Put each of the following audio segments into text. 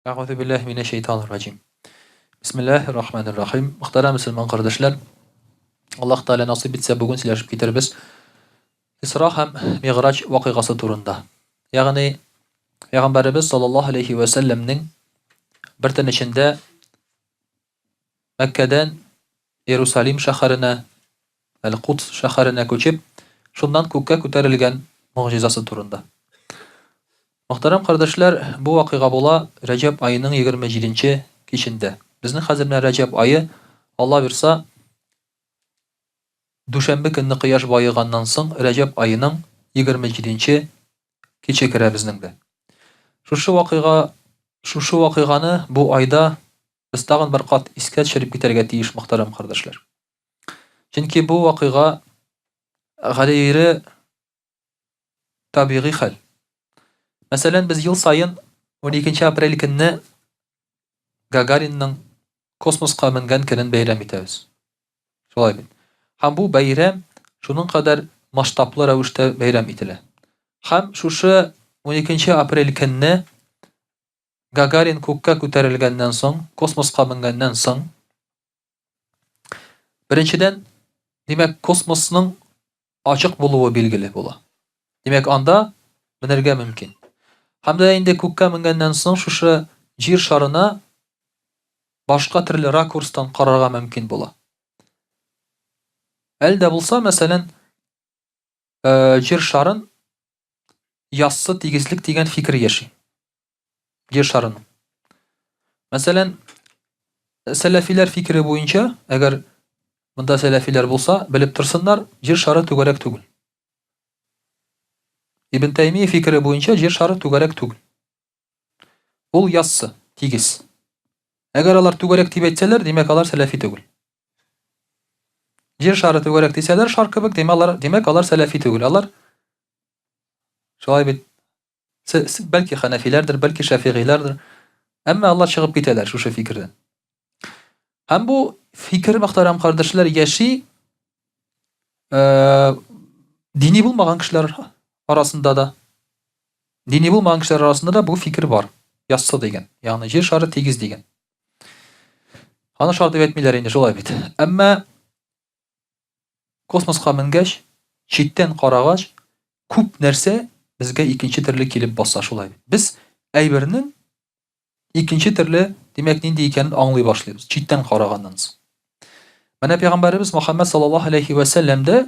Әгъузу биллаһи минәш шәйтанир раҗим. Бисмиллаһир рахманир рахим. Мөхтәрәм мөселман кардәшләр, Аллаһ Тәгалә насыйп итсә, бүген сөйләшеп китербез. Исра һәм Мигъраҗ вакыйгасы турында. Ягъни Пәйгамбәребез саллаллаһу алейхи ва сәлләмнең бер төн эчендә Мәккәдән Иерусалим шәһәренә, Әл-Кудс шәһәренә күчеп, шуннан күккә күтәрелгән могҗизасы турында. Мөхтәрәм кардәшләр, бу вакыйга була Рәҗәб аеның 27 нче кичендә. Безнең хәзер менә Рәҗәб ае, Алла бирса, дүшәмбе көнне кояш баеганнан соң Рәҗәб аеның 27 нче киче керә безнең дә. Шушы вакыйга, шушы вакыйганы бу айда без тагын бер кат искә төшереп китәргә тиеш, мөхтәрәм кардәшләр. Чөнки бу вакыйга гайре табигый хәл. Мәсәлән, без ел саен 12 апрель көнне Гагаринның космоска менгән көнен бәйрәм итәбез. Шулай бит. Һәм бу бәйрәм шуның кадәр масштаблы рәвештә бәйрәм ителә. Һәм шушы 12 апрель көнне Гагарин күккә күтәрелгәннән соң, космоска менгәннән соң, беренчедән, димәк, космосның ачык булуы билгеле була. Димәк, анда менергә мөмкин. Һәм дә инде күккә менгәннән соң шушы җир шарына башка төрле ракурстан карарга мөмкин була. Әле дә булса, мәсәлән, җир шарын яссы тигезлек дигән фикер яши. Җир шарының. Мәсәлән, сәләфиләр фикере буенча, әгәр монда сәләфиләр булса, белеп торсыннар, җир шары түгәрәк түгел. Ибн Таймия фикере буенча җир шары түгәрәк түгел. Ул яссы, тигез. Әгәр алар түгәрәк дип әйтсәләр, димәк алар сәләфи түгел. Җир шары түгәрәк дисәләр, шар кебек, димәк алар, димәк алар сәләфи түгел. Алар шулай бит бәлки хәнәфиләрдер, бәлки шәфигыйләрдер. Әмма алар чыгып китәләр шушы фикердән. Һәм бу фикер мөхтәрәм кардәшләр яши э, дини булмаган кешеләр арасында да. Дини булмаган кешеләр арасында да бу фикер бар. Яссы дигән, ягъни җир шары тигез дигән. Аны шар дип әйтмиләр инде шулай бит. Әмма космоска менгәч, читтән карагач, күп нәрсә безгә икенче төрле килеп баса шулай бит. Без әйбернең икенче төрле, димәк, нинди икәнен аңлый башлыйбыз, читтән караганнан соң. Менә пәйгамбәребез Мөхәммәд саллаллаһу алейхи ва сәлләм дә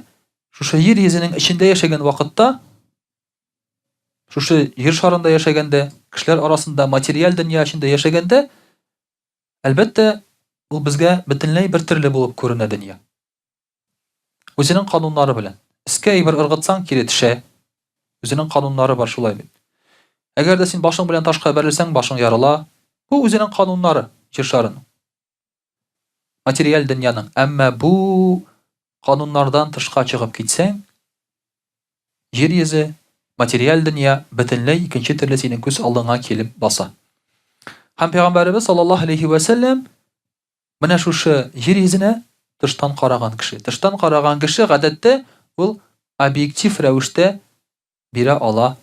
шушы җир йөзенең эчендә яшәгән вакытта, шушы җир шарында яшәгәндә, кешеләр арасында материаль дөнья эчендә яшәгәндә, әлбәттә, ул безгә бөтенләй бер төрле булып күренә дөнья. Үзенең кануннары белән. Өскә әйбер ыргытсаң, кире төшә. Үзенең кануннары бар шулай бит. Әгәр дә син башың белән ташка бәрелсәң, башың ярыла. Бу үзенең кануннары җир шарының. Материаль дөньяның. Әмма бу кануннардан тышка чыгып китсәң, җир йөзе, материаль дөнья бөтенләй икенче төрле синең күз алдыңа килеп баса. Һәм пәйгамбәребез саллаллаһу алейхи ва сәлләм менә шушы җир йөзенә тыштан караган кеше. Тыштан караган кеше гадәттә ул объектив рәвештә бирә ала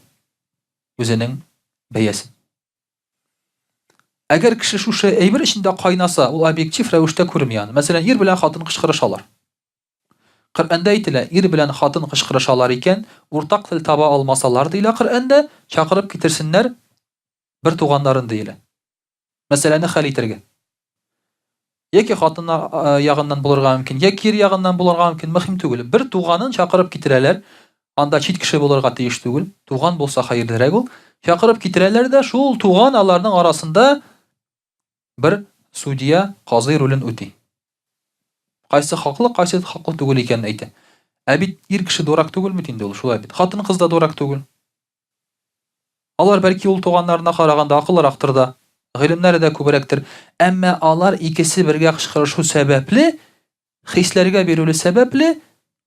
үзенең бәясен. Әгәр кеше шушы әйбер эчендә кайнаса, ул объектив рәвештә күрми аны. Мәсәлән, ир белән хатын кычкырышалар. Коръәндә әйтелә, ир белән хатын кычкырышалар икән, уртак тел таба алмасалар, диелә Коръәндә, чакырып китерсеннәр бер туганнарын, диелә. Мәсьәләне хәл итәргә. Яки хатыннар ягыннан булырга мөмкин, яки ир ягыннан булырга мөмкин, мөһим түгел. Бер туганын чакырып китерәләр, анда чит кеше булырга тиеш түгел, туган булса хәерлерәк ул. Чакырып китерәләр дә, шул туган аларның арасында бер судья, казый ролен үти. Кайсы хаклы, кайсы хаклы түгел икәнен әйтә. Ә бит ир кеше дурак түгел бит инде ул, шулай бит. Хатын-кыз да дурак түгел. Алар бәлки ул туганнарына караганда акыллырактыр да, гыйлемнәре дә күбрәктер. Әмма алар икесе бергә кычкырышу сәбәпле, хисләргә бирелү сәбәпле,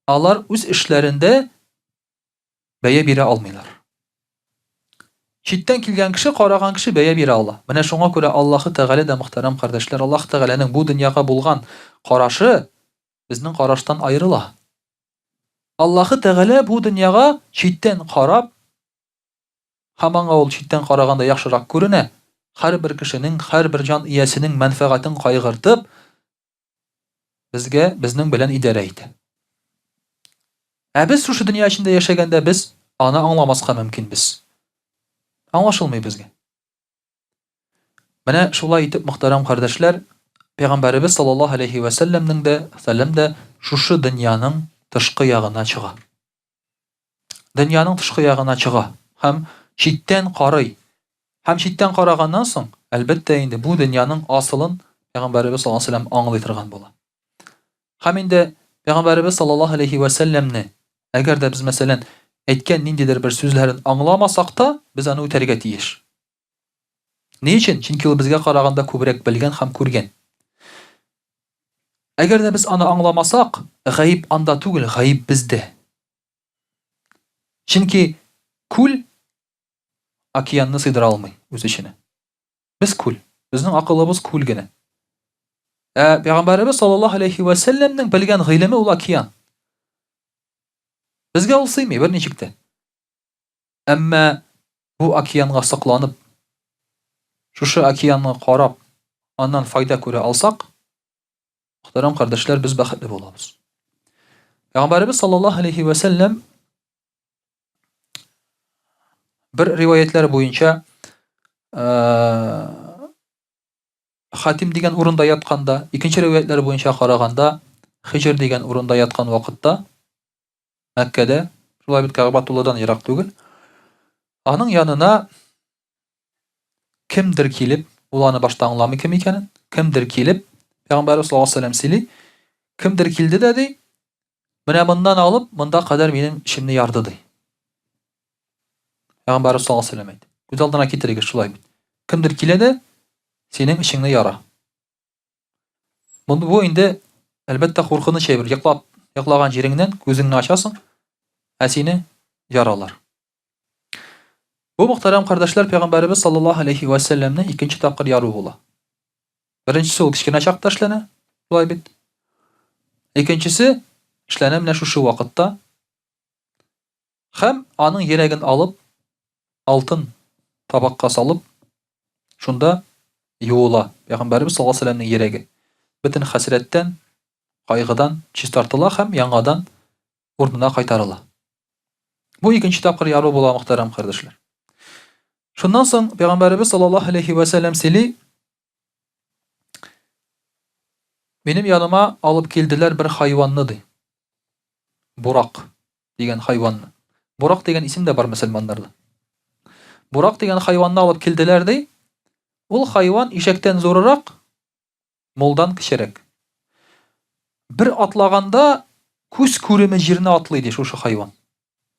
алар үз эшләрендә бәя бирә алмыйлар. Читтән килгән кеше, караган кеше бәя бирә ала. Менә шуңа күрә Аллаһы Тәгалә дә, мөхтәрәм кардәшләр, Аллаһы Тәгаләнең бу дөньяга булган карашы безнең караштан аерыла. Аллаһы Тәгалә бу дөньяга читтән карап, һәм аңа ул читтән караганда яхшырак күренә. Һәрбер кешенең, һәрбер җан иясенең мәнфәгатен кайгыртып, безгә, безнең белән идарә итә. Ә без шушы дөнья эчендә яшәгәндә без аны аңламаска мөмкинбез. Аңлашылмый безгә. Менә шулай итеп, мөхтәрәм кардәшләр, Пәйгамбәребез саллаллаһу алейхи вә сәлләмнең дә, сәлләм дә шушы дөньяның тышкы ягына чыга. Дөньяның тышкы ягына чыга һәм читтән карый. Һәм читтән караганнан соң, әлбәттә инде, бу дөньяның асылын Пәйгамбәребез саллаллаһу алейхи вә сәлләм аңлый торган була. Һәм инде Пәйгамбәребез саллаллаһу алейхи вә сәлләмне, әгәр дә без, мәсәлән, әйткән ниндидер бер сүзләрен аңламасак та, без аны үтәргә тиеш. Ни өчен? Чөнки ул безгә караганда күбрәк белгән һәм күргән. Әгәр дә без аны аңламасак, гаеп анда түгел, гаеп бездә. Чөнки күл океанны сыйдыра алмый үз эченә. Без күл. Безнең акылыбыз күл генә. Ә Пәйгамбәребез саллаллаһу алейхи вә сәлләмнең белгән гыйлеме ул океан. Безгә ул сыймый берничек тә. Әмма бу океанга сокланып, шушы океанны карап, аннан файда күрә алсак, мөхтәрәм кардәшләр, без бәхетле булабыз. Пәйгамбәребез саллаллаһу алейхи вә сәлләм Бер риваятләр буенча Хатим дигән урында ятканда, икенче риваятләр буенча караганда, Хиҗр дигән урында яткан вакытта Мәккәдә, шулай бит Кәгъбатулладан ерак түгел, аның янына кемдер килеп, ул аны башта аңламый кем икәнен, кемдер килеп, Пәйгамбәрбез саллаллаһу алейһи вәсәлләм сөйли, кемдер килде дә ди, Менә моннан алып, монда кадәр минем эчемне ярды, ди. Пәйгамбәрбез саллаллаһу алейһи ва сәлләм әйтте. Күз алдына китерегез шулай бит. Кемдер килә дә, синең эчеңне яра. Бу инде әлбәттә куркыныч әйбер. Йоклап, йоклаган җиреңнән күзеңне ачасың, ә сине яралар. Бу мөхтәрәм кардәшләр пәйгамбәребез саллаллаһу алейхи ва сәлләмне икенче тапкыр яру була. Беренчесе ул кечкенә чакта эшләнә, шулай бит. Икенчесе эшләнә менә шушы вакытта. Һәм аның йөрәген алып, алтын табакка салып, шунда юыла. Пәйгамбәребез саллаллаһу алейһи ва сәлләмнең йөрәге бөтен хәсрәттән, кайгыдан чистартыла һәм яңадан урынына кайтарыла. Бу икенче тапкыр яру була, мөхтәрәм кардәшләр. Шуннан соң Пәйгамбәребез саллаллаһу алейхи ва сәлләм сөйли, Минем яныма алып килделәр бер хайванны ди. Бурак дигән хайванны. Бурак дигән исем дә бар мөселманнарда. Бурак дигән хайванны алып килделәр ди. Ул хайван ишәктән зурырак, Молдан кечерәк. Бер атлаганда күз күреме җирне атлый, ди шушы хайван.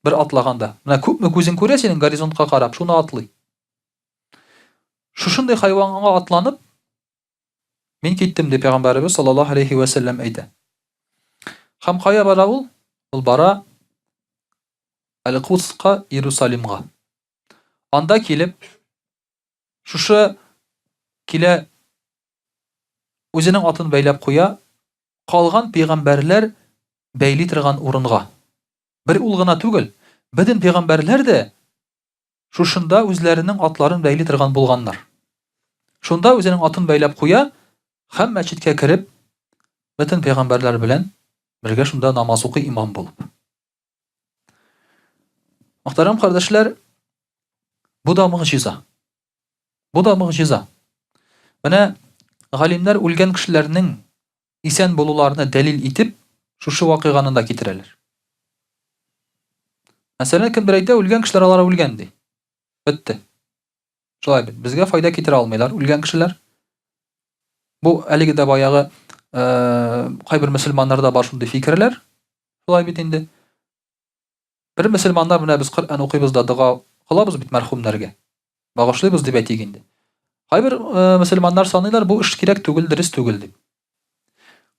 Бер атлаганда. Менә күпме күзең күрә синең горизонтка карап, шуны атлый. Шушындый хайванга атланып, мин киттем, ди пәйгамбәребез саллаллаһу алейхи вә сәлләм әйтә. Һәм кая бара ул? Ул бара Аль-Кудска, Иерусалимга. Анда килеп, шушы килә үзенең атын бәйләп куя, калган пәйгамбәрләр бәйли торган урынга. Бер ул гына түгел, бөтен пәйгамбәрләр дә шушында үзләренең атларын бәйли торган булганнар. Шунда үзенең атын бәйләп куя һәм мәчеткә кереп, бөтен пәйгамбәрләр белән бергә шунда намаз укый имам булып. Мөхтәрәм кардәшләр, бу да могҗиза. Бу да могҗиза. Менә галимнәр үлгән кешеләрнең исән булуларына дәлил итеп, шушы вакыйганы да китерәләр. Мәсәлән, кемдер әйтә, үлгән кешеләр алар үлгән ди. Бетте. Шулай бит. Безгә файда китерә алмыйлар үлгән кешеләр. Бу әлеге дә баягы кайбер мөселманнарда бар шундый фикерләр. Шулай бит инде. Бер мөселманнар менә без Коръән укыйбыз да дога кылабыз бит мәрхүмнәргә. Багышлыйбыз дип әйтик инде. Кайбер э, мөселманнар саныйлар, бу эш кирәк түгел, дөрес түгел дип.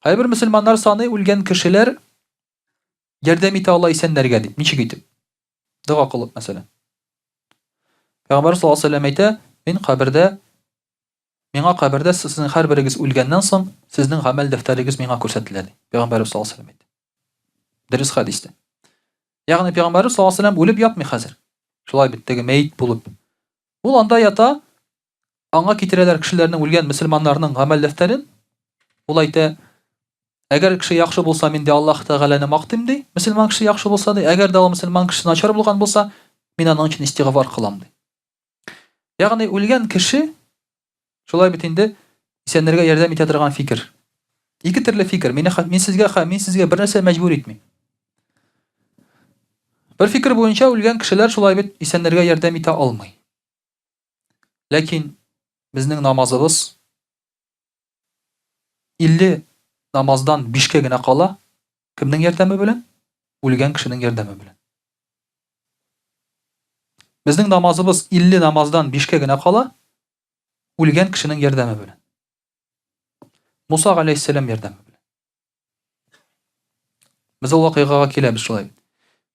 Кайбер мөселманнар саный, үлгән кешеләр ярдәм итә ала исәннәргә дип. Ничек итеп? Дога кылып, мәсәлән. Пәйгамбәр саллаллаһу алейһи ва сәлләм әйтә, мин кабердә Миңа кабердә сезнең һәрберегез үлгәннән соң, сезнең гамәл дәфтәрегез миңа күрсәтелә, ди. Пәйгамбәребез саллаллаһу алейһи ва сәлләм әйтте. Дөрес хәдистә. Ягъни пәйгамбәребез саллаллаһу алейһи ва сәлләм үлеп ятмый хәзер. Шулай бит, теге мәет булып. Ул анда ята. Аңа китерәләр кешеләрнең үлгән мөселманнарның гамәл дәфтәрен. Ул әйтә, әгәр кеше яхшы булса, мин ди Аллаһ Тәгаләне мактыйм ди, мөселман кеше яхшы булса ди, әгәр дә ул мөселман кеше начар булган булса, мин аның өчен истигъфар кылам ди. Ягъни үлгән кеше шулай бит инде исәннәргә ярдәм итә торган фикер. Ике төрле фикер. Мине мин сезгә мин сезгә бер нәрсә мәҗбүр итмим. Бер фикер буенча үлгән кешеләр шулай бит исәннәргә ярдәм итә алмый. Ләкин безнең намазыбыз 50 намаздан 5-кә генә кала. Кемнең ярдәме белән? Үлгән кешенең ярдәме белән. Безнең намазыбыз 50 намаздан 5-кә генә кала, үлгән кешенең ярдәме белән. Муса галәйһиссәлам ярдәме белән. Без ул вакыйгага киләбез шулай.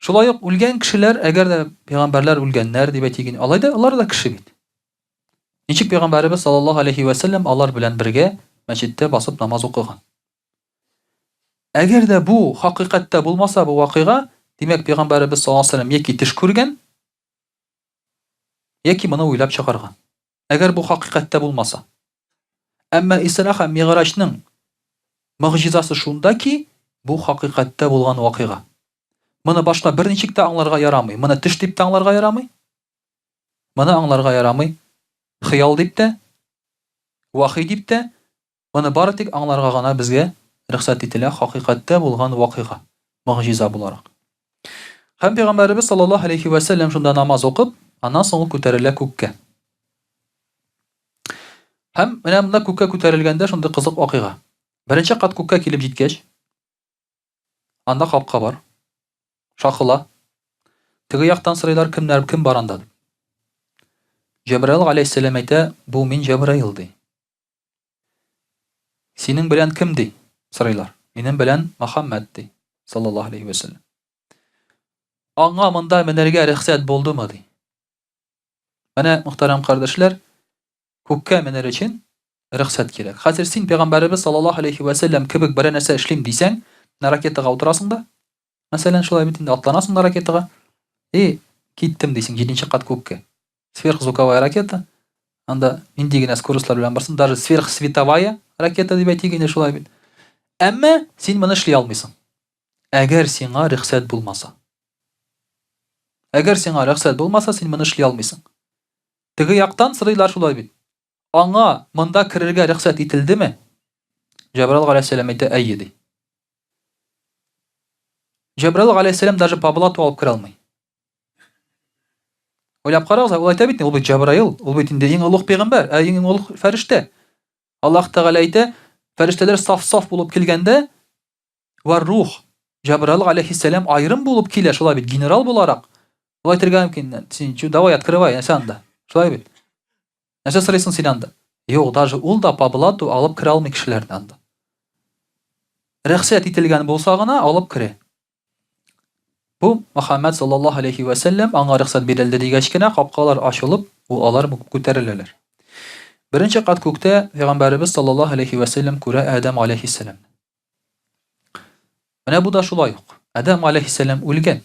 Шулай ук үлгән кешеләр, әгәр дә пәйгамбәрләр үлгәннәр дип әйтик, алай да алар да кеше бит. Ничек пәйгамбәребез саллаллаһу алейхи ва сәлләм алар белән бергә мәчеттә басып намаз укыган. Әгәр дә бу хакыйкатьтә булмаса бу вакыйга, димәк пәйгамбәребез саллаллаһу алейхи ва сәлләм яки төш күргән, яки моны уйлап чыгарган. Әгәр бу хакыйкатьтә булмаса. Әмма Исра һәм Мигъраҗның могҗизасы шунда ки, бу хакыйкатьтә булган вакыйга. Моны башка берничек тә аңларга ярамый. Моны төш дип тә аңларга ярамый. Моны аңларга ярамый. Хыял дип тә, вахи дип тә, Моны бары тик аңларга гына безгә рөхсәт ителә, хакыйкатьтә булган вакыйга, могҗиза буларак. Һәм пәйгамбәребез саллаллаһу алейхи вә сәлләм шунда намаз укып, аннан соң ул күтәрелә күккә. Һәм менә монда күккә күтәрелгәндә шундый кызык вакыйга. Беренче кат күккә килеп җиткәч, анда капка бар. Шакыла. Теге яктан сорыйлар, кемнәр, кем бар анда дип. Җәбраил галәйһиссәлам әйтә, бу мин Җәбраил ди. Синең белән кем ди? Сорыйлар. Минем белән Мөхәммәд ди, саллаллаһу алейхи ва сәлләм. Аңа монда менәргә рөхсәт булдымы ди. Менә мөхтәрәм кардәшләр, күккә менәр өчен рөхсәт кирәк. Хәзер син пәйгамбәребез саллаллаһу алейхи ва сәлләм кебек берәр нәрсә эшлим дисәң, на ракетага утырасың да, мәсәлән, шулай бит инде атланасың да ракетага, и киттем дисең, җиденче кат күккә. Сверхзвуковая ракета, анда нинди генә скоростьлар белән барсын, даже сверхсветовая ракета дип әйтик инде шулай бит. Әмма син моны эшли алмыйсың. Әгәр сиңа рөхсәт булмаса. Әгәр сиңа рөхсәт булмаса, син моны эшли алмыйсың. Теге яктан сорыйлар шулай бит. Аңа монда керергә рөхсәт ителдеме? Җәбраил галәйһиссәлам әйтә, әйе ди. Җәбраил галәйһиссәлам даже по блату алып керә алмый. Уйлап карагыз, ул әйтә бит, ул бит Җәбраил, ул бит инде иң олуг пәйгамбәр, ә иң олуг фәрештә. Аллаһ Тәгалә әйтә, фәрештәләр саф-саф булып килгәндә, вә рух, Җәбраил галәйһиссәлам аерым булып килә, шулай бит, генерал буларак. Ул әйтергә мөмкин, син чү, давай открывай, нәрсә анда? Шулай бит. Нәрсә сорыйсың син анда? Юк, даже ул да по блату алып керә алмый кешеләрне анда. Рөхсәт ителгән булса гына алып керә. Бу Мөхәммәд саллаллаһу алейхи вә сәлләм аңа рөхсәт бирелде дигәч кенә капкалар ачылып, ул алар күтәреләләр. Беренче кат күктә пәйгамбәребез саллаллаһу алейхи вә сәлләм күрә Адәм алейхиссәламны. Менә бу да шулай ук. Адәм алейхиссәлам үлгән.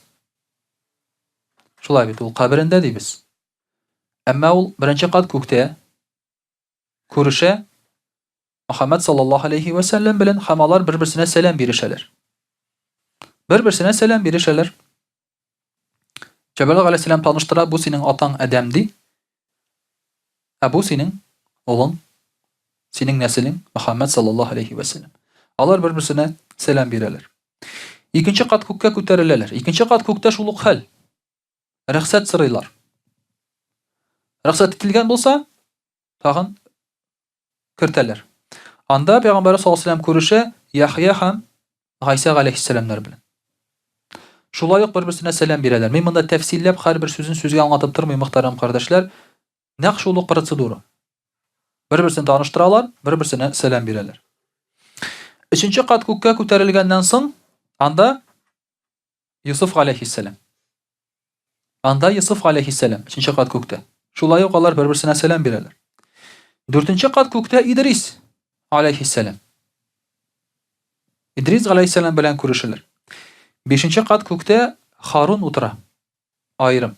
Шулай бит ул каберендә дибез. Әмма ул беренче кат күктә күрешә Мөхәммәд саллаллаһу алейхи вә сәлләм белән һәм алар бер-берсенә сәлам бирешәләр. Бер-берсенә сәлам бирешәләр. Җәбраил галәйһиссәлам таныштыра, бу синең атаң Адәм ди. Ә бу синең улың, синең нәселең Мөхәммәд саллаллаһу алейхи вә сәлләм. Алар бер-берсенә сәлам бирәләр. Икенче кат күккә күтәреләләр. Икенче кат күктә шул ук хәл. Рөхсәт сорыйлар. Рөхсәт ителгән булса, тагын кертәләр. Анда Пәйгамбәр саллаллаһу алейһи вәсәлләм күрешә Яхъя һәм Гайсә галәйһиссәламнәр белән. Шулай ук бер-берсенә сәлам бирәләр. Мин монда тәфсилләп һәрбер сүзен сүзгә аңлатып тормыйм, мөхтәрәм кардәшләр. Нәкъ шул ук процедура. Бер-берсен таныштыралар, бер-берсенә сәлам бирәләр. Өченче кат күккә күтәрелгәннән соң, анда Йосыф галәйһиссәлам. Анда Йосыф галәйһиссәлам, өченче кат күктә. Шулай ук алар бер-берсенә сәлам бирәләр. Дүртенче кат күктә Идрис галәйһиссәлам. Идрис галәйһиссәлам белән күрешәләр. Бишенче кат күктә Харун утыра. Аерым.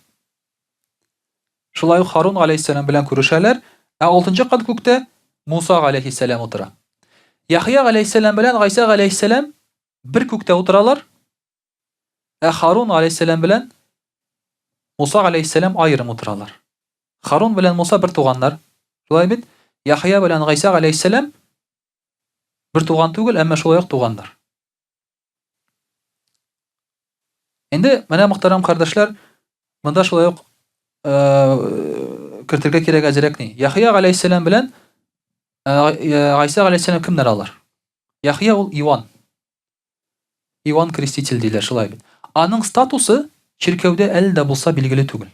Шулай ук Харун галәйһиссәлам белән күрешәләр. Ә алтынчы кат күктә Муса галәйһиссәлам утыра. Яхъя галәйһиссәлам белән Гайсә галәйһиссәлам бер күктә утыралар. Ә Харун галәйһиссәлам белән Муса галәйһиссәлам аерым утыралар. Харун белән Муса бер туганнар. Шулай бит? Яхъя белән Гайсә галәйһиссәлам бер туган түгел, әмма шулай ук туганнар. Инде менә мөхтәрәм кардәшләр, монда шулай ук э, кертергә кирәк әзрәк ни. Яхъя галәйһиссәлам белән э, Гайсә галәйһиссәлам кемнәр алар? Яхъя ул Иван. Иван Креститель диләр, шулай бит. Аның статусы чиркәүдә әле дә булса билгеле түгел.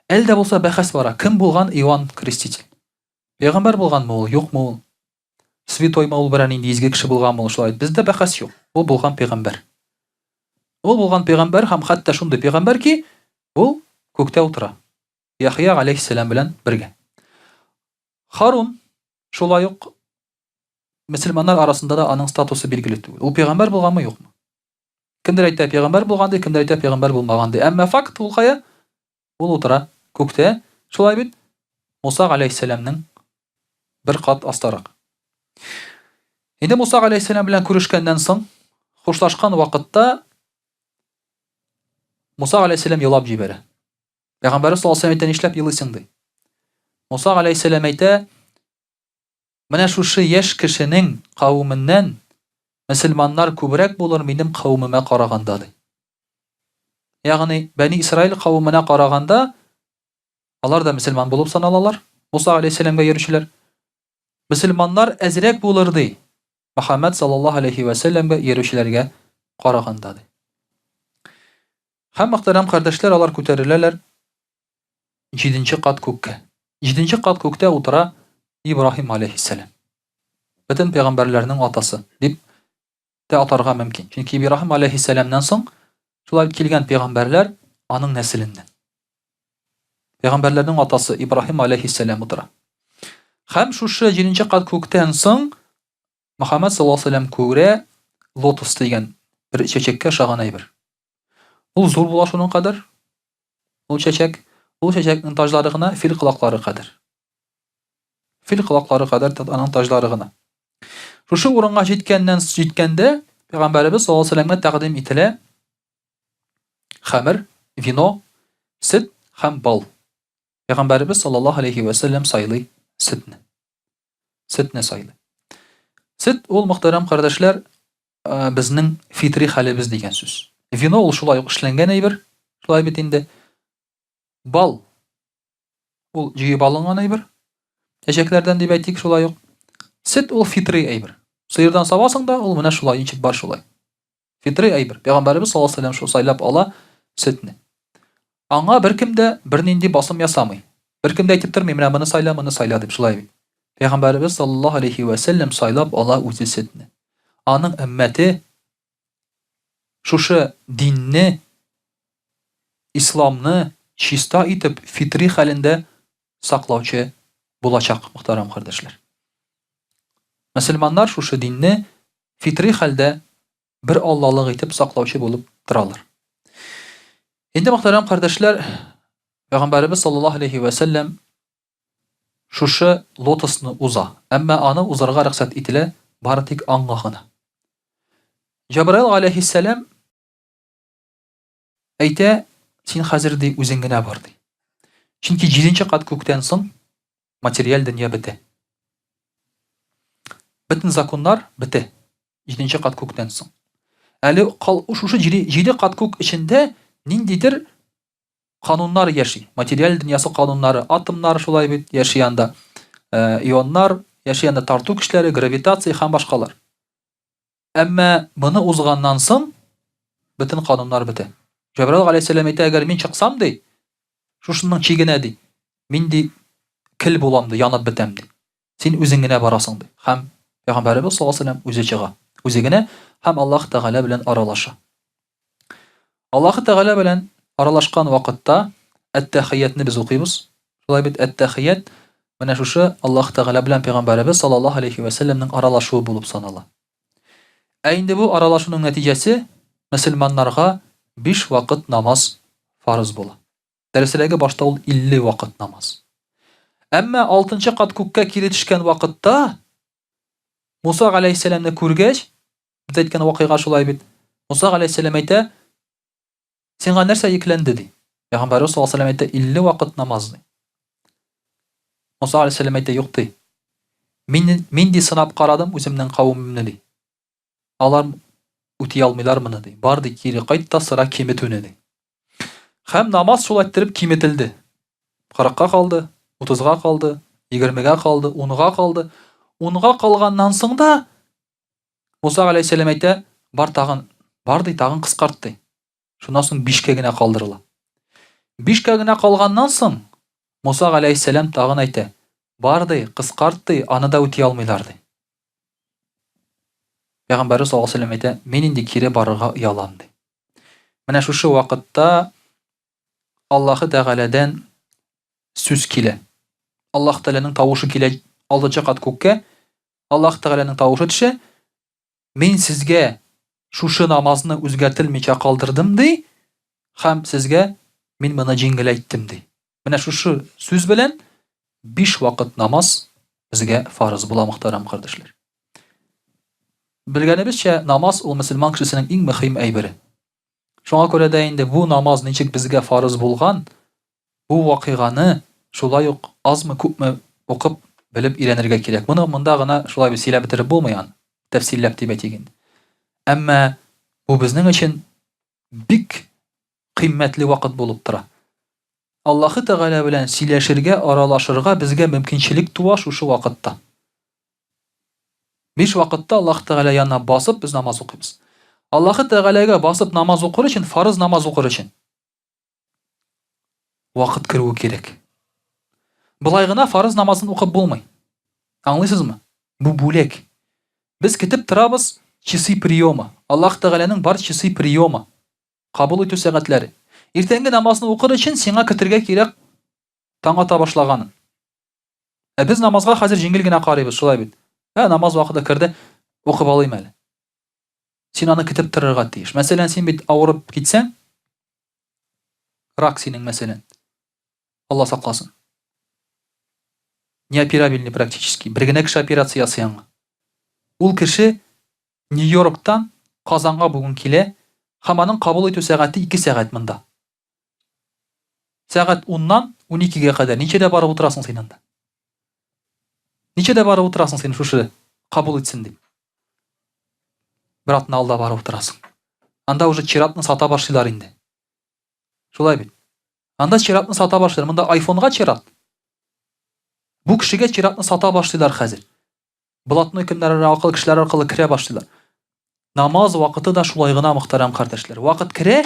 Әле дә булса бәхәс бара, кем булган Иван Креститель? Пәйгамбәр булганмы ул, юкмы ул? Святоймы ул берәр нинди изге кеше булганмы ул, шулай. Бездә бәхәс юк. Ул булган пәйгамбәр. Ул булган пәйгамбәр һәм хәтта шундый пәйгамбәр ки, ул күктә утыра. Яхъя алейхиссәлам белән бергә. Харун шулай ук мөселманнар арасында да аның статусы билгеле түгел. Ул пәйгамбәр булганмы, юкмы? Кемдер әйтә пәйгамбәр булган ди, кемдер әйтә пәйгамбәр булмаган ди. Әмма факт ул кая? Ул утыра күктә. Шулай бит? Муса галәйһиссәламнең бер кат астарак. Инде Муса галәйһиссәлам белән күрешкәннән соң, хушлашкан вакытта Муса галәйһиссәлам елап җибәрә. Пәйгамбәрбез саллаллаһу алейһи әйтә, нишләп елыйсың ди. Муса галәйһиссәлам әйтә, менә шушы яшь кешенең кавеменнән мөселманнар күбрәк булыр минем кавемемә караганда ди. Ягъни Бәни Исраил кавеменә караганда алар да мөселман булып саналалар. Муса алейһиссәламгә йөрүчеләр. Мөселманнар әзрәк булыр ди. Мөхәммәд саллаллаһу алейһи вә сәлләмгә йөрүчеләргә караганда ди. Һәм мөхтәрәм кардәшләр, алар күтәреләләр җиденче кат күккә. Җиденче кат күктә утыра Ибраһим алейһиссәлам. Бөтен пәйгамбәрләрнең атасы дип тә атарга мөмкин. Чөнки Ибраһим алейһиссәламнән соң шулай килгән пәйгамбәрләр аның нәселеннән. Пәйгамбәрләрнең атасы Ибраһим алейһиссәлам утыра. Һәм шушы җиденче кат күктән соң Мөхәммәд саллаллаһу алейһи вәсәлләм күрә лотос дигән бер чәчәккә ошаган әйбер. Ул зур була шуның кадәр. Ул чәчәк, ул чәчәкнең таҗлары гына фил колаклары кадәр. Фил колаклары кадәр аның таҗлары гына. Шушы урынга җиткәннән җиткәндә пәйгамбәребез саллаллаһу алейһи вәсәлләмгә тәкъдим ителә хәмер, вино, сөт һәм бал. Пәйгамбәребез саллаллаһу алейһи вәсәлләм сайлый сөтне. Сөтне сайлый. Сөт ул, мөхтәрәм кардәшләр, э, безнең фитри хәлебез дигән сүз. Вино ул шулай ук эшләнгән әйбер, шулай бит инде. Бал ул җыеп алынган әйбер. Чәчәкләрдән дип әйтик шулай ук. Сөт ул фитри әйбер. Сыердан савасың да, ул менә шулай ничек бар шулай. Фитри әйбер. Пәйгамбәребез саллаллаһу алейһи вәсәлләм шул сайлап ала сөтне. Аңа беркем дә бернинди басым ясамый. Беркем дә әйтеп тормый, менә моны сайла, моны сайла дип, шулай бит. Пәйгамбәребез саллаллаһу алейһи вәсәлләм сайлап ала үзе сөтне. Аның өммәте шушы динне, исламны чиста итеп фитри хәлендә саклаучы булачак, мөхтәрәм кардәшләр. Мөселманнар шушы динне фитри хәлдә бер Аллалык итеп саклаучы булып торалар. Инде мөхтәрәм кардәшләр, Пәйгамбәребез саллаллаһу алейһи вә сәлләм шушы лотосны уза. Әмма аны узарга рөхсәт ителә бары тик аңга гына. Җәбраил алейһиссәлам Әйтә, син хәзер, ди, үзең генә бар, ди. Чөнки җиденче кат күктән соң материаль дөнья бетә. Бөтен законнар бетә. Җиденче кат күктән соң. Әле кал, шушы җиде кат күк эчендә ниндидер кануннар яши. Материаль дөньясы кануннары, атомнар шулай бит яши анда. Э, ионнар яши анда, тарту көчләре, гравитация һәм башкалар. Әмма моны узганнан соң бөтен кануннар бетә. Җәбраил галәйһиссәлам әйтә, әгәр мин чыксам, ди, шушының чигенә, ди, мин, ди, кел булам, ди, янып бетәм, ди. Син үзең генә барасың, ди. Һәм Пәйгамбәребез саллаллаһу алейһи вәсәлләм үзе чыга. Үзе генә һәм Аллаһ Тәгалә белән аралаша. Аллаһ Тәгалә белән аралашкан вакытта әт-тәхиятне без укыйбыз. Шулай бит, әт-тәхият менә шушы Аллаһ Тәгалә белән Пәйгамбәребез саллаллаһу алейһи вәсәлләмнең аралашуы булып санала. Ә инде бу аралашуның нәтиҗәсе мөселманнарга биш вакыт намаз фарыз була. Дәресрәге башта ул 50 вакыт намаз. Әмма алтынчы кат күккә кире төшкән вакытта Муса галәйһиссәламне күргәч, без әйткән вакыйга шулай бит. Муса галәйһиссәлам әйтә, Сиңа нәрсә йөкләнде ди. Пәйгамбәрбез саллаллаһу алейһи әйтә, 50 вакыт намаз ди. Муса алейһиссәлам әйтә, юк ди. Мин мин ди сынап карадым үземнең кавемемне ди. Алар үти алмыйлар моны ди. Бар ди, кире кайт та сора киметүне ди. Һәм намаз шулай иттереп киметелде. 40-ка калды, 30-га калды, 20-гә калды, 10-га калды. 10-га калганнан соң да Муса галәйһиссәлам әйтә, бар тагын, бар ди, тагын кыскарт ди. Шуннан соң бишкә генә калдырыла. Бишкә генә калганнан соң Муса галәйһиссәлам тагын әйтә, бар ди, кыскарт ди, аны да үти алмыйлар ди. Пәйгамбәрбез саллаллаһу алейһи әйтә, мин инде кире барырга оялам ди. Менә шушы вакытта Аллаһы Тәгаләдән сүз килә. Аллаһ Тәгаләнең тавышы килә алтынчы кат күккә. Аллаһ Тәгаләнең тавышы төшә, Мин сезгә шушы намазны үзгәртелмичә калдырдым, ди, һәм сезгә мин моны җиңеләйттем, ди. Менә шушы сүз белән биш вакыт намаз безгә фарыз була, мөхтәрәм кардәшләр. Белгәнебезчә, намаз ул мөселман кешесенең иң мөһим әйбере. Шуңа күрә дә инде бу намаз ничек безгә фарыз булган, бу вакыйганы шулай ук азмы-күпме укып, белеп өйрәнергә кирәк. Моны монда гына шулай бит сөйләп бетереп булмый аны, тәфсилләп дип әйтик инде. Әмма бу безнең өчен бик кыйммәтле вакыт булып тора. Аллаһы Тәгалә белән сөйләшергә, аралашырга безгә мөмкинчелек туа шушы вакытта. Биш вакытта Аллаһ Тәгалә янына басып без намаз укыйбыз. Аллаһы Тәгаләгә басып намаз укыр өчен, фарыз намаз укыр өчен вакыт керүе кирәк. Болай гына фарыз намазын укып булмый. Аңлыйсызмы? Бу бүләк. Без көтеп торабыз часы приема. Аллаһ Тәгаләнең бар часы приема. Кабул итү сәгатьләре. Иртәнге намазны укыр өчен сиңа көтергә кирәк таң ата башлаганын. Ә без намазга хәзер җиңел генә карыйбыз, шулай бит. Ә намаз вакыты керде, укып алыйм әле. Син аны көтеп торырга тиеш. Мәсәлән, син бит авырып китсәң, рак синең, мәсәлән. Алла сакласын. Неоперабельный практически. Бер генә кеше операция ясый аңа. Ул кеше Нью-Йорктан Казанга бүген килә һәм аның кабул итү сәгате 2 сәгать монда. Сәгать уннан уникегә кадәр ничәдә барып утырасың син анда? Ничәдә барып утырасың син шушы кабул итсен дип? Бер атна алда барып утырасың. Анда уже чиратны сата башлыйлар инде. Шулай бит. Анда чиратны сата башлыйлар. Монда айфонга чират. Бу кешегә чиратны сата башлыйлар хәзер. Блатной кемнәр аркылы, кешеләр аркылы керә башлыйлар. Намаз вакыты да шулай гына, мөхтәрәм кардәшләр. Вакыт керә,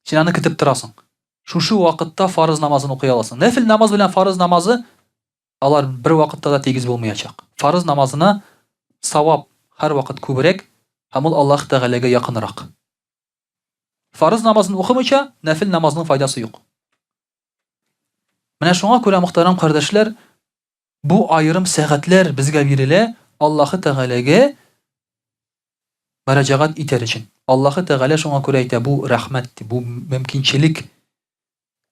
Син аны көтеп торасың. Шушы вакытта фарыз намазын укый аласың. Нәфил намаз белән фарыз намазы алар бер вакытта да тигез булмаячак. Фарыз намазына савап һәрвакыт күбрәк һәм ул Аллаһ Тәгаләгә якынрак. Фарыз намазын укымыйча, нәфил намазның файдасы юк. Менә шуңа күрә, мөхтәрәм кардәшләр, бу аерым сәгатьләр безгә бирелә Аллаһы Тәгаләгә мөрәҗәгать итәр өчен. Аллаһы Тәгалә шуңа күрә әйтә, бу рәхмәт, ди, бу мөмкинчелек.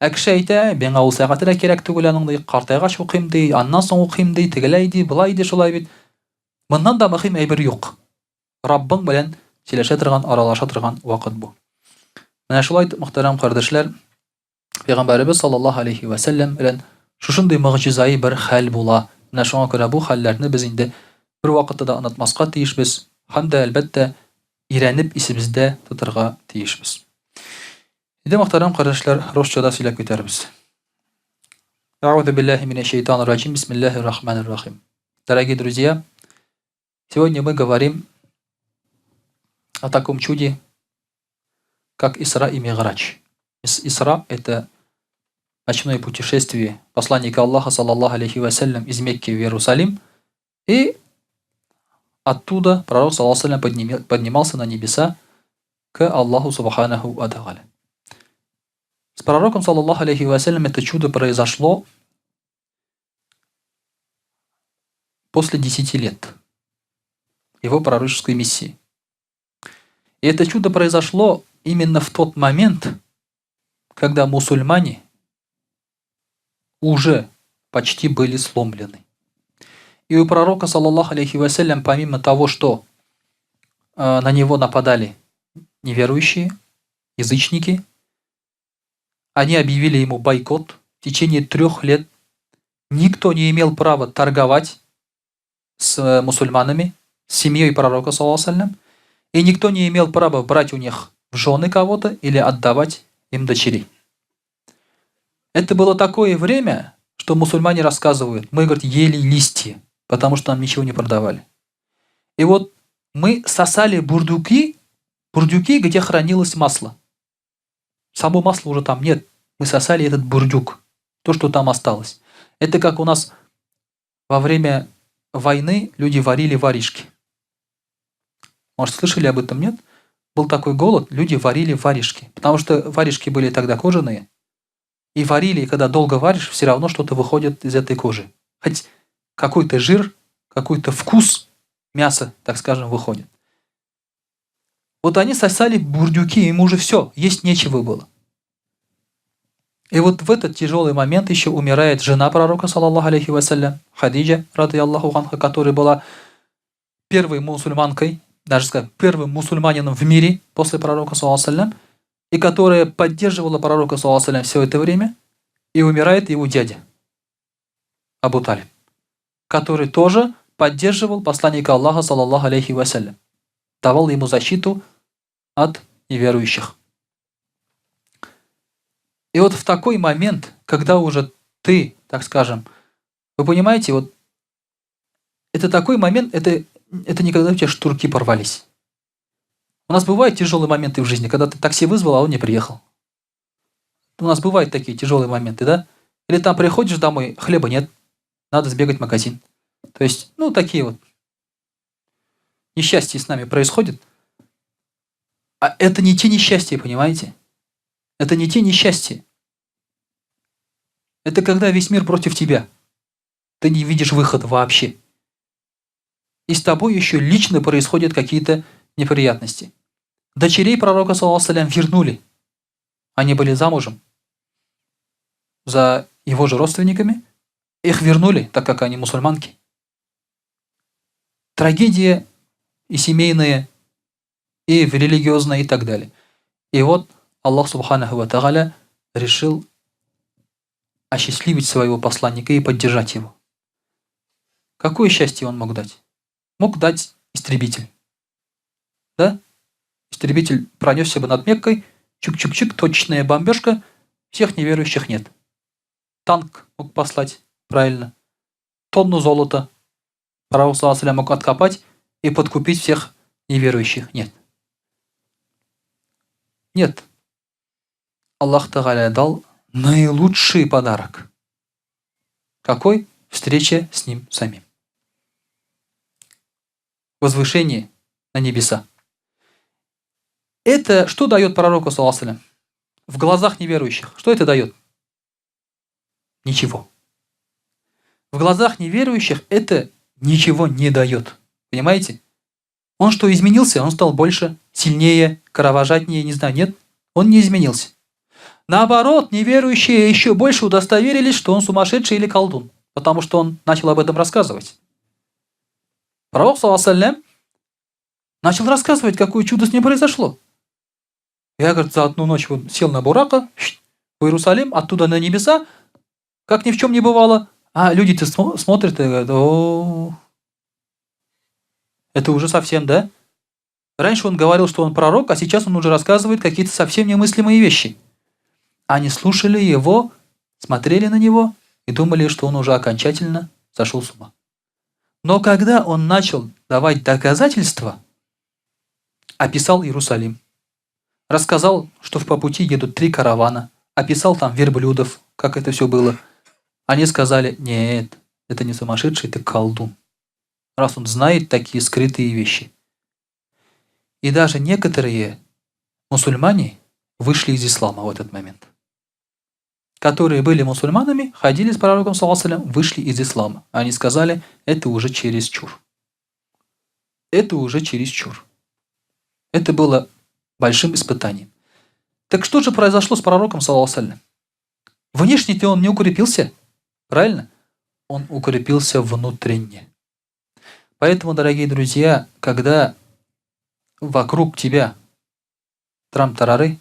Ә кеше әйтә, миңа ул сәгате дә кирәк түгел аның, ди, картайгач укыйм, ди, аннан соң укыйм, ди, тегеләй, ди, болай, ди, шулай бит. Моннан да мөһим әйбер юк. Раббың белән сөйләшә торган, аралаша торган вакыт бу. Менә шулай итеп, мөхтәрәм кардәшләр, Пәйгамбәребез саллаллаһу алейһи вә сәлләм белән шушындый могҗизаи бер хәл була. Менә шуңа күрә бу хәлләрне без инде бервакытта да онытмаска тиешбез һәм дә, әлбәттә, өйрәнеп исебездә тотырга тиешбез. Инде, мөхтәрәм кардәшләр, русча да сөйләп китәрбез. Әгъузу биллаһи минәш шәйтанир раҗим. Бисмиллаһир рахманир рахим. Дорогие друзья, сегодня мы говорим о таком чуде, как Исра и Миграч. Исра – это ночное путешествие посланника Аллаха, саллаллаху алейхи вассалям, из Мекки в Иерусалим. И оттуда пророк, саллаллаху алейхи поднимался на небеса к Аллаху, субханаху ва тааля. С пророком, саллаллаху алейхи вассалям, это чудо произошло после 10 лет его пророческой миссии. И это чудо произошло именно в тот момент, когда мусульмане уже почти были сломлены. И у пророка, саллаллаху алейхи вассалям, помимо того, что на него нападали неверующие, язычники, они объявили ему бойкот. В течение 3 лет никто не имел права торговать с мусульманами, с семьей пророка, саллаллаху, и никто не имел права брать у них в жены кого-то или отдавать им дочерей. Это было такое время, что мусульмане рассказывают: мы, говорит, ели листья, потому что нам ничего не продавали. И вот мы сосали бурдюки, бурдюки, где хранилось масло. Само масло уже там нет. Мы сосали этот бурдюк, то, что там осталось. Это как у нас во время войны люди варили варежки. Может, слышали об этом, нет? Был такой голод, люди варили варежки. Потому что варежки были тогда кожаные. И варили, и когда долго варишь, все равно что-то выходит из этой кожи. Хоть какой-то жир, какой-то вкус мяса, так скажем, выходит. Вот они сосали бурдюки, им уже все, есть нечего было. И вот в этот тяжелый момент еще умирает жена пророка, саллаллаху алейхи вассалям, Хадиджа, рады Аллаху анха, которая была первой мусульманкой, даже сказать, первым мусульманином в мире после пророка, саллаллаху, и которая поддерживала пророка, саллаллаху, все это время, и умирает его дядя, Абу Талиб, который тоже поддерживал посланника Аллаха, саллаллаху алейхи вассалям, давал ему защиту от неверующих. И вот в такой момент, когда уже ты, так скажем, вы понимаете, вот это такой момент, это не когда у тебя шнурки порвались. У нас бывают тяжелые моменты в жизни, когда ты такси вызвал, а он не приехал. У нас бывают такие тяжелые моменты, да? Или там приходишь домой, хлеба нет, надо сбегать в магазин. То есть, ну, такие вот несчастья с нами происходят. А это не те несчастья, понимаете? Это не те несчастья. Это когда весь мир против тебя. Ты не видишь выхода вообще. И с тобой еще лично происходят какие-то неприятности. Дочерей пророка, саллаллаху, вернули. Они были замужем за его же родственниками. Их вернули, так как они мусульманки. Трагедия и семейные, и религиозные, и так далее. И вот Аллах Субханаху ва Тааля решил осчастливить своего посланника и поддержать его. Какое счастье он мог дать? Мог дать истребитель. Да? Истребитель пронесся бы над Меккой, чик-чик-чик, точная бомбежка, всех неверующих нет. Танк мог послать, правильно. Тонну золота Пророк мог откопать и подкупить всех неверующих. Нет. Нет. Аллах Тагаля дал наилучший подарок. Какой? Встреча с ним самим. Возвышение на небеса. Это что дает пророку, саллаллаху, в глазах неверующих? Что это дает? Ничего. В глазах неверующих это ничего не дает. Понимаете? Он что, изменился? Он стал больше, сильнее, кровожаднее, не знаю. Нет, он не изменился. Наоборот, неверующие еще больше удостоверились, что он сумасшедший или колдун, потому что он начал об этом рассказывать. Пророк, саллаллаху, начал рассказывать, какое чудо с ним произошло. Я, говорит, за одну ночь вот сел на Бурака в Иерусалим, оттуда на небеса, как ни в чем не бывало. А люди-то смотрят и говорят: о, это уже совсем, да? Раньше он говорил, что он пророк, а сейчас он уже рассказывает какие-то совсем немыслимые вещи. Они слушали его, смотрели на него и думали, что он уже окончательно сошел с ума. Но когда он начал давать доказательства, описал Иерусалим, рассказал, что по пути едут три каравана, описал там верблюдов, как это все было, они сказали: нет, это не сумасшедший, это колдун. Раз он знает такие скрытые вещи. И даже некоторые мусульмане вышли из ислама в этот момент. Которые были мусульманами, ходили с пророком, саллаллаху, вышли из ислама. Они сказали: это уже чересчур. Это уже чересчур. Это было большим испытанием. Так что же произошло с пророком, саллаллаху? Внешне-то он не укрепился, правильно? Он укрепился внутренне. Поэтому, дорогие друзья, когда вокруг тебя трам-тарары,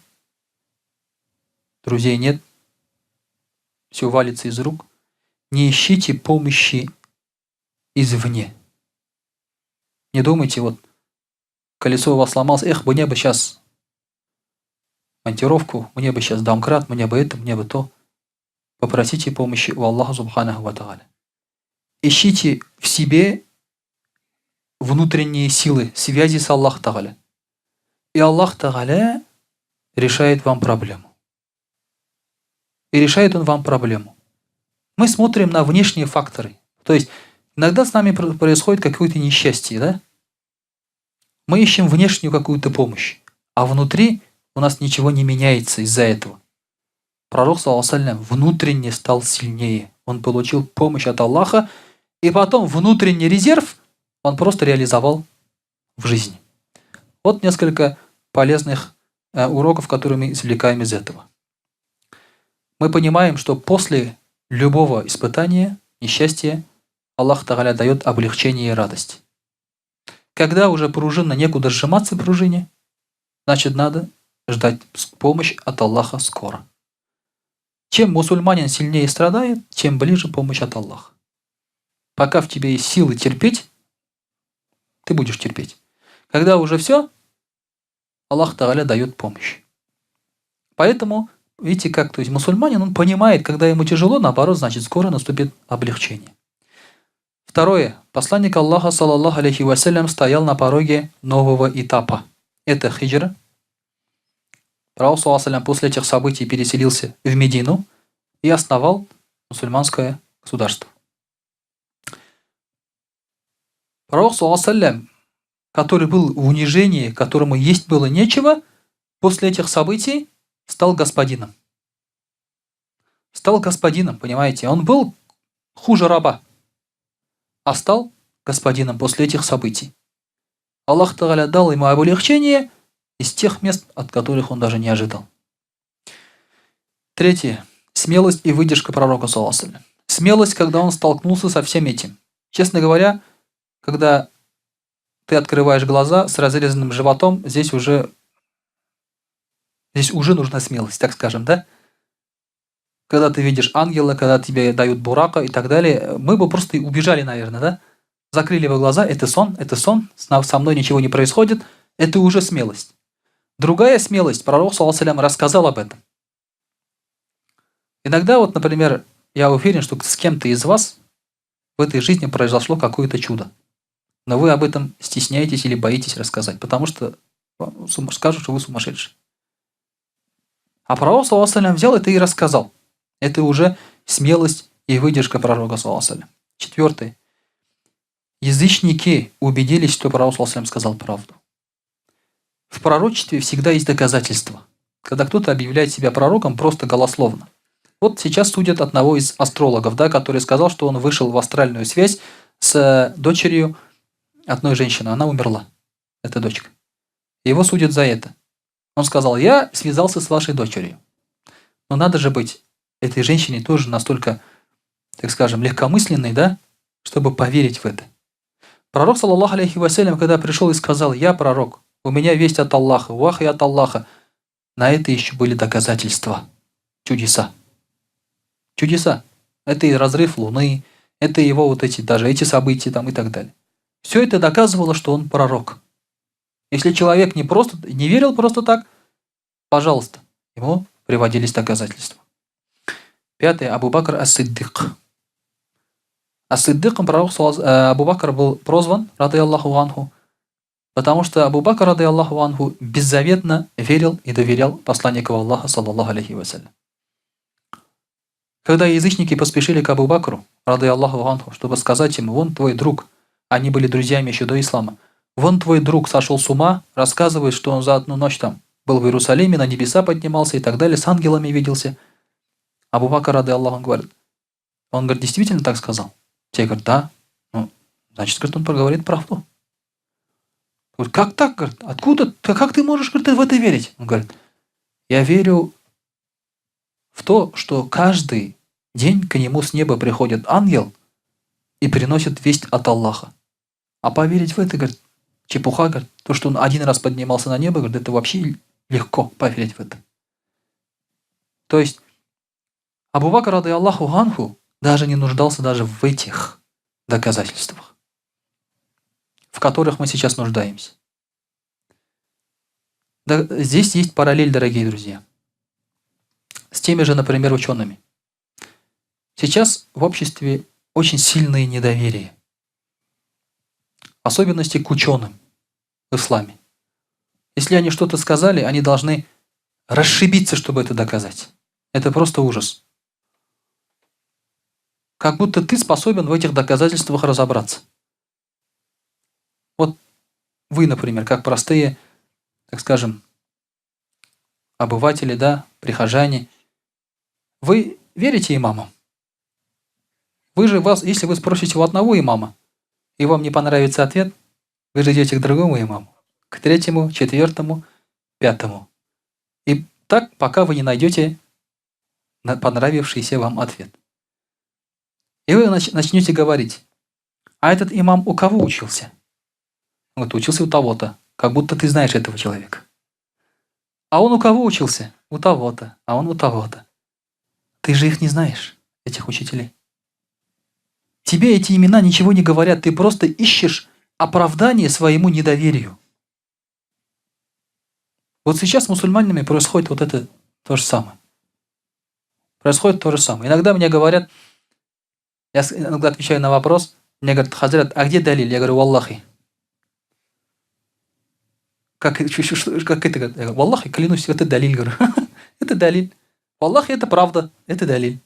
друзей нет, все валится из рук, не ищите помощи извне. Не думайте, вот колесо у вас сломалось, эх, мне бы сейчас монтировку, мне бы сейчас домкрат, мне бы это, мне бы то. Попросите помощи у Аллаха Субханаху Ва Тааля. Ищите в себе внутренние силы, связи с Аллахом Тааля. И Аллах Тааля решает вам проблему. И решает он вам проблему. Мы смотрим на внешние факторы. То есть иногда с нами происходит какое-то несчастье, да? Мы ищем внешнюю какую-то помощь, а внутри у нас ничего не меняется из-за этого. Пророк, саллаллаху внутренне стал сильнее. Он получил помощь от Аллаха, и потом внутренний резерв он просто реализовал в жизни. Вот несколько полезных уроков, которые мы извлекаем из этого. Мы понимаем, что после любого испытания, несчастья, Аллах Тагаля дает облегчение и радость. Когда уже пружина некуда сжиматься пружине, значит надо ждать помощь от Аллаха скоро. Чем мусульманин сильнее страдает, тем ближе помощь от Аллаха. Пока в тебе есть силы терпеть, ты будешь терпеть. Когда уже все, Аллах Тагаля дает помощь. Поэтому, видите как, то есть мусульманин, он понимает, когда ему тяжело, наоборот, значит, скоро наступит облегчение. Второе. Посланник Аллаха, саллаллаху алейхи вассалям, стоял на пороге нового этапа. Это хиджра. Пророк, саллаллаху после этих событий переселился в Медину и основал мусульманское государство. Пророк, саллаллаху который был в унижении, которому есть было нечего, после этих событий стал господином. Стал господином, понимаете? Он был хуже раба, а стал господином после этих событий. Аллах Тагаля дал ему облегчение из тех мест, от которых он даже не ожидал. Третье. Смелость и выдержка пророка, саллаллаху Смелость, когда он столкнулся со всем этим. Честно говоря, когда ты открываешь глаза с разрезанным животом, здесь уже нужна смелость, так скажем, да? Когда ты видишь ангела, когда тебе дают бурака и так далее, мы бы просто убежали, наверное, да? Закрыли бы глаза, это сон, со мной ничего не происходит, это уже смелость. Другая смелость, пророк, саллаллаху алейхи ва саллям, рассказал об этом. Иногда, вот, например, я уверен, что с кем-то из вас в этой жизни произошло какое-то чудо. Но вы об этом стесняетесь или боитесь рассказать, потому что скажут, что вы сумасшедший. А пророк, саллаллаху алейхи ва саллям, взял это и рассказал. Это уже смелость и выдержка пророка, саллаллаху алейхи ва саллям. Четвертое. Язычники убедились, что пророк, саллаллаху алейхи ва саллям, сказал правду. В пророчестве всегда есть доказательства. Когда кто-то объявляет себя пророком просто голословно. Вот сейчас судят одного из астрологов, да, который сказал, что он вышел в астральную связь с дочерью одной женщины. Она умерла, эта дочка. Его судят за это. Он сказал, я связался с вашей дочерью. Но надо же быть этой женщине тоже настолько, так скажем, легкомысленной, да, чтобы поверить в это. Пророк, саллаллаху алейхи ва саллям, когда пришел и сказал, я пророк, у меня весть от Аллаха, вахи от Аллаха, на это еще были доказательства, чудеса. Чудеса. Это и разрыв Луны, это его вот эти, даже эти события там и так далее. Все это доказывало, что он пророк. Если человек не верил просто так, пожалуйста, ему приводились доказательства. Пятое. Абу Бакр ас-Сиддик. Ас-Сиддиком пророк Абу Бакр был прозван, радыяллаху анху, потому что Абу Бакр, радыяллаху анху, беззаветно верил и доверял посланнику Аллаха, саллаллаху алейхи ва саллям. Когда язычники поспешили к Абу Бакру, радыяллаху анху, чтобы сказать ему, вон твой друг, они были друзьями еще до ислама, вон твой друг сошел с ума, рассказывает, что он за одну ночь там был в Иерусалиме, на небеса поднимался и так далее, с ангелами виделся. Абу Бакр, радыяллаху анху, говорит, он говорит, действительно так сказал? Те говорят, да. Ну, значит, говорит, он проговорит правду. Говорит, как так? Говорит, откуда? Как ты можешь, говорит, в это верить? Он говорит, я верю в то, что каждый день к нему с неба приходит ангел и приносит весть от Аллаха. А поверить в это, говорит, чепуха, говорит, то, что он один раз поднимался на небо, говорит, это вообще легко поверить в это. То есть Абу Бакр, рады Аллаху Ганху, даже не нуждался даже в этих доказательствах, в которых мы сейчас нуждаемся. Да, здесь есть параллель, дорогие друзья, с теми же, например, учеными. Сейчас в обществе очень сильное недоверие, особенности к ученым в исламе. Если они что-то сказали, они должны расшибиться, чтобы это доказать. Это просто ужас. Как будто ты способен в этих доказательствах разобраться. Вот вы, например, как простые, так скажем, обыватели, да, прихожане, вы верите имамам? Вы же вас, если вы спросите у одного имама, и вам не понравится ответ, вы же идете к другому имаму, к третьему, четвертому, пятому. И так, пока вы не найдете понравившийся вам ответ. И вы начнете говорить, а этот имам у кого учился? Он говорит, учился у того-то, как будто ты знаешь этого человека. А он у кого учился? У того-то, а он у того-то. Ты же их не знаешь, этих учителей. Тебе эти имена ничего не говорят, ты просто ищешь оправдание своему недоверию. Вот сейчас с мусульманами происходит вот это то же самое. Происходит то же самое. Иногда мне говорят, я иногда отвечаю на вопрос, мне говорят, Хазрат, а где далиль? Я говорю, Валлахи. Как, как это? Я говорю, Валлахи, клянусь, это далиль, говорю. Это далиль. Валлахи, это правда, это далиль.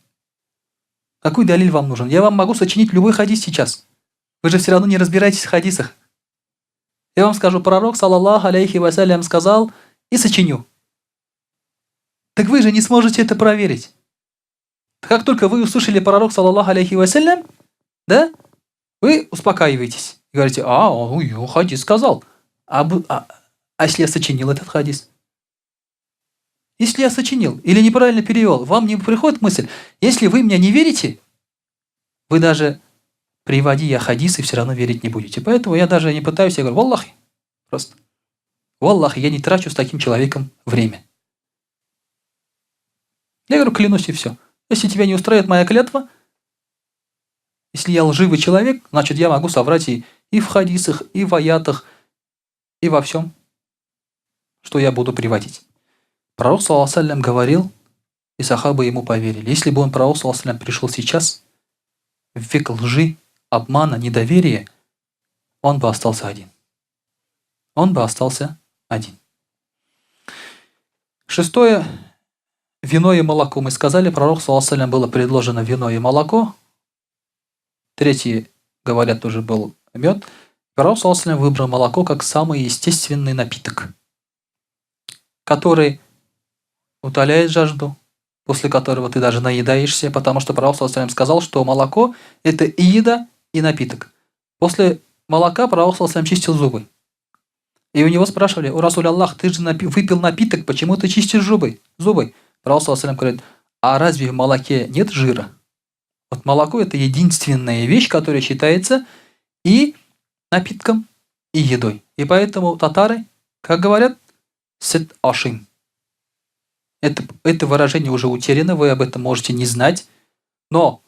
Какой далиль вам нужен? Я вам могу сочинить любой хадис сейчас. Вы же все равно не разбираетесь в хадисах. Я вам скажу, пророк, саллаллаху алейхи вассалям, сказал, и сочиню. Так вы же не сможете это проверить. Как только вы услышали пророк, саллаллаху алейхи вассалям, да, вы успокаиваетесь. И говорите, а, он хадис сказал. А если я сочинил этот хадис? Если я сочинил или неправильно перевел, вам не приходит мысль, если вы мне не верите, вы даже приводи я хадисы, все равно верить не будете. Поэтому я даже не пытаюсь, я говорю, валлахи, просто. Валлахи, я не трачу с таким человеком время. Я говорю, клянусь и все. Если тебя не устраивает моя клятва, если я лживый человек, значит я могу соврать и в хадисах, и в аятах, и во всем, что я буду приводить. Пророк, саллаллаху алейхи ва саллям, говорил, и сахабы ему поверили. Если бы он, пророк, саллаллаху алейхи ва саллям, пришел сейчас, в век лжи, обмана, недоверия, он бы остался один. Он бы остался один. Шестое. Вино и молоко. Мы сказали, пророк, саллаллаху алейхи ва саллям, было предложено вино и молоко. Третье, говорят, тоже был мед. Пророк, саллаллаху алейхи ва саллям, выбрал молоко как самый естественный напиток, который утоляет жажду, после которого ты даже наедаешься, потому что пророк, саллаллаху алейхи ва саллям, сказал, что молоко – это и еда, и напиток. После молока пророк, саллаллаху алейхи ва саллям, чистил зубы. И у него спрашивали, о Расуль Аллах, ты же выпил напиток, почему ты чистишь зубы? Зубы. Пророк, саллаллаху алейхи ва саллям, говорит, а разве в молоке нет жира? Вот молоко – это единственная вещь, которая считается и напитком, и едой. И поэтому татары, как говорят, сет ашим. Это выражение уже утеряно, вы об этом можете не знать. Но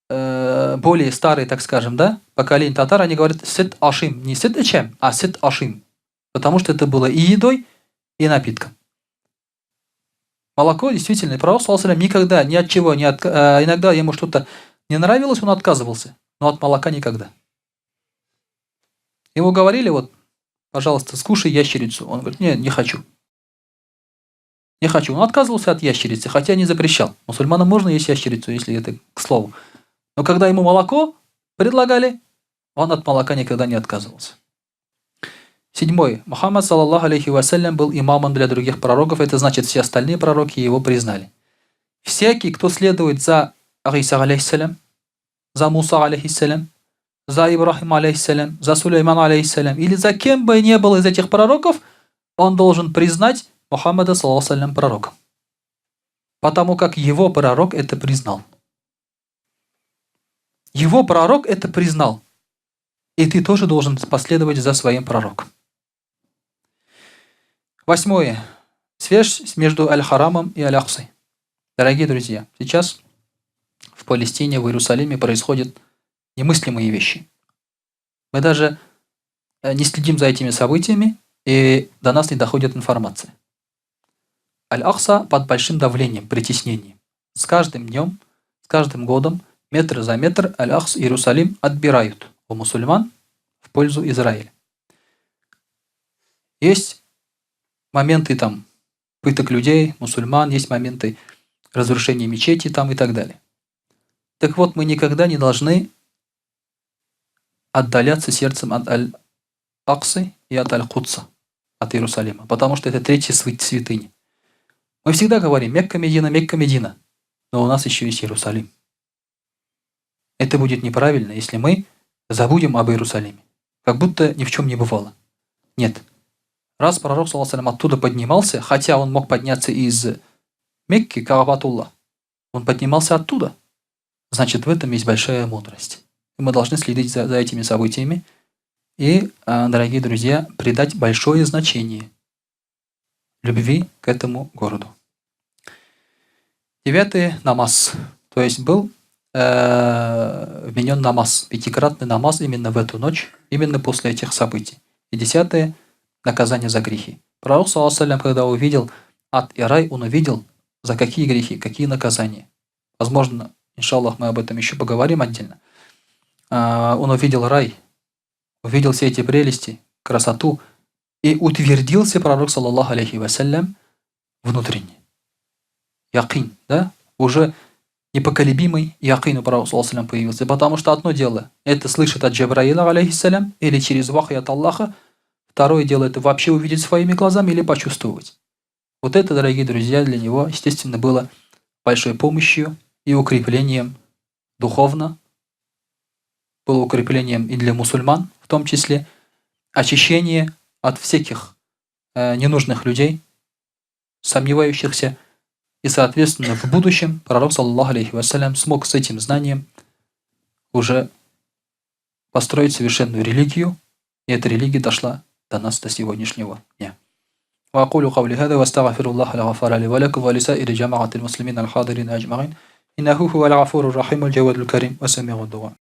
более старые, так скажем, да, поколение татар, они говорят сет ашим. Не сет эчем, а сет ашим. Потому что это было и едой, и напитком. Молоко, действительно, пророк, саллаллаху алейхи ва саллям, никогда ни от чего, не от, иногда ему что-то не нравилось, он отказывался, но от молока никогда. Ему говорили, вот, пожалуйста, скушай ящерицу. Он говорит, нет, не хочу. Не хочу. Он отказывался от ящерицы, хотя не запрещал. Мусульманам можно есть ящерицу, если это к слову. Но когда ему молоко предлагали, он от молока никогда не отказывался. Седьмой. Мухаммад, саллаллаху алейхи ва саллям, был имамом для других пророков. Это значит, все остальные пророки его признали. Всякий, кто следует за Иса, алейхиссалям, за Муса, алейхиссалям, за Ибрахим, алейхиссалям, за Сулеймана, алейхиссалям, или за кем бы ни был из этих пророков, он должен признать Мухаммада, саллаллаху алейхи ва саллям, пророком. Потому как его пророк это признал. Его пророк это признал. И ты тоже должен последовать за своим пророком. Восьмое. Связь между Аль-Харамом и Аль-Аксой. Дорогие друзья, сейчас в Палестине, в Иерусалиме происходят немыслимые вещи. Мы даже не следим за этими событиями, и до нас не доходит информация. Аль-Акса под большим давлением, притеснением. С каждым днем, с каждым годом, метр за метр Аль-Акс, Иерусалим отбирают у мусульман в пользу Израиля. Есть моменты там пыток людей, мусульман, есть моменты разрушения мечети там и так далее. Так вот, мы никогда не должны отдаляться сердцем от Аль-Аксы и от Аль-Кудса, от Иерусалима, потому что это третья святыня. Мы всегда говорим Мекка, Медина, Мекка, Медина, но у нас еще есть Иерусалим. Это будет неправильно, если мы забудем об Иерусалиме, как будто ни в чем не бывало. Нет. Раз пророк, саллаллаху алейхи, оттуда поднимался, хотя он мог подняться из Мекки, Каабатулла, он поднимался оттуда. Значит, в этом есть большая мудрость. И мы должны следить за этими событиями и, дорогие друзья, придать большое значение любви к этому городу. Девятый – намаз. То есть был вменен намаз, пятикратный намаз именно в эту ночь, именно после этих событий. И десятое – наказание за грехи. Пророк, саллаллаху, когда увидел ад и рай, он увидел, за какие грехи, какие наказания. Возможно, иншаллах, мы об этом еще поговорим отдельно. Он увидел рай, увидел все эти прелести, красоту, и утвердился пророк, саллаллаху алейхи вассалям, внутренне. Якин, да? Уже непоколебимый якин у пророка, саллаллаху, появился. Потому что одно дело, это слышит от Джабраила, алейхиссалям, или через вахи от Аллаха. Второе дело, это вообще увидеть своими глазами или почувствовать. Вот это, дорогие друзья, для него, естественно, было большой помощью и укреплением духовно, было укреплением и для мусульман в том числе, очищение от всяких ненужных людей, сомневающихся, и, соответственно, в будущем пророк, саллаллаху алейхи вассалям, смог с этим знанием уже построить совершенную религию, и эта религия дошла до нас до сегодняшнего дня. وأقول قولي هذا واستغفر الله الغفار لي ولكم ولسائر جماعة المسلمين الحاضرين أجمعين إنه هو الغفور الرحيم الجواد الكريم وسميع الدعاء.